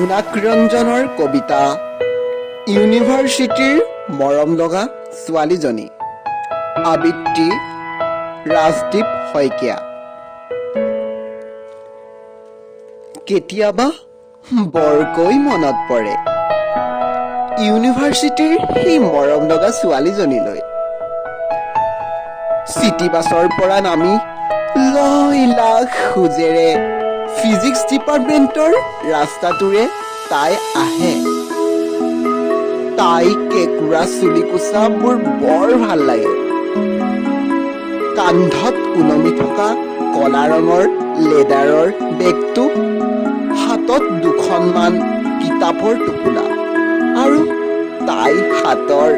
জোনাক ৰঞ্জনৰ কবিতা ইউনিভাৰ্চিটিৰ মৰম লগা ছোৱালীজনী। আবৃত্তি ৰাজদীপ শইকীয়া। কেতিয়াবা বৰকৈ মনত পৰে ইউনিভাৰ্চিটিৰ সেই মৰম লগা ছোৱালীজনীলৈ। চিটি বাছৰ পৰা নামি লয়লাস খোজেৰে ফিজিক্স ডিপাৰ্টমেণ্টৰ ৰাস্তাটোৰে তাই আহে। তাই কেঁকুৰা চুলিকোচা মোৰ বৰ ভাল লাগে। কান্ধত ওলমি থকা কলা ৰঙৰ লেডাৰৰ বেগটো, হাতত দুখনমান কিতাপৰ টোপোলা আৰু তাই হাতৰ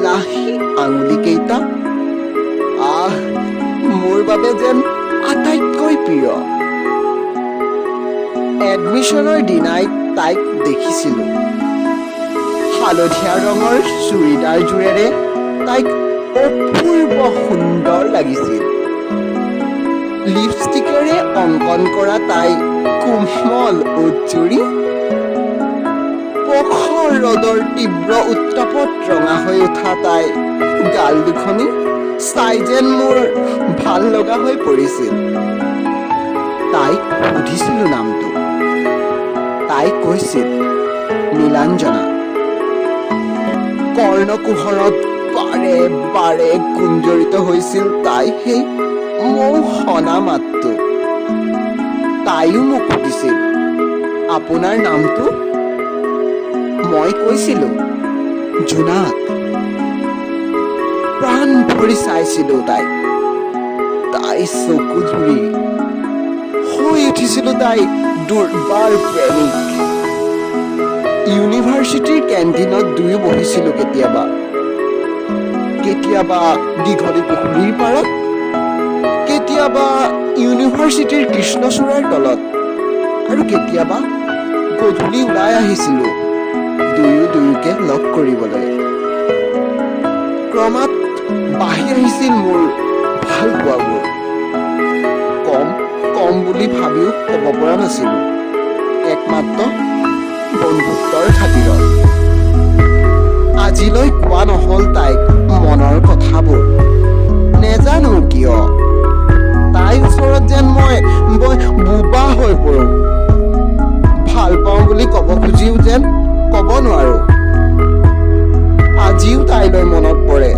লাহি আঙুলিকেইটা, আহ, মোৰ বাবে যেন আটাইতকৈ প্ৰিয়। এডমিশ্যনৰ দিনাই তাইক দেখিছিলো। হালধীয়া ৰঙৰ চুৰিদাৰযোৰেৰে তাইক অপূৰ্ব সুন্দৰ লাগিছিল। লিপষ্টিকেৰে অংকন কৰা তাই কোমল ওঁঠজুৰি প্ৰখৰ ৰ'দৰ তীব্ৰ উত্তাপত ৰঙা হৈ উঠা তাই গাল দুখনি চাই যেন মোৰ ভাল লগা হৈ পৰিছিল। তাইক সুধিছিলো নামটো। তাই কৈছিল নীলাঞ্জনা। কৰ্ণকুহৰত বাৰে বাৰে গুঞ্জৰিত হৈছিল তাই সেই মৌসনা মাতটো। তাইও মোক সুধিছিল, আপোনাৰ নামটো? মই কৈছিলো জোনাক। প্ৰাণ ভৰি চাইছিলো তাইক। তাই চকু জুৰি হৈ উঠিছিলো তাই দুৰ্বাৰ প্ৰেমিক। ইউনিভাৰ্চিটিৰ কেণ্টিনত দুয়ো বহিছিলো কেতিয়াবা, কেতিয়াবা দীঘলী পুখুৰীৰ পাৰত, কেতিয়াবা ইউনিভাৰ্চিটিৰ কৃষ্ণচূড়াৰ তলত আৰু কেতিয়াবা গধূলি ওলাই আহিছিলো দুয়ো দুয়োকে লগ কৰিবলৈ। ক্ৰমাৎ বাঢ়ি আহিছিল মোৰ ভাল পোৱাবোৰ। কম কম বুলি ভাবিও ক'ব পৰা নাছিলো, একমাত্ৰ বন্ধুত্বৰ খাতিৰত। আজিলৈ কোৱা নহ'ল তাইক মনৰ কথাবোৰ। নেজানো কিয়, তাইৰ ওচৰত যেন মই বোবা হৈ পৰো। ভাল পাওঁ বুলি ক'ব খুজিও যেন ক'ব নোৱাৰো। আজিও তাইলৈ মনত পৰে।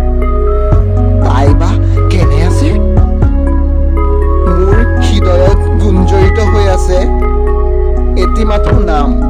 তাই বা কেনে আছে? মোৰ হৃদয়ত গুঞ্জৰিত হৈ আছে এটি মাথো নাম।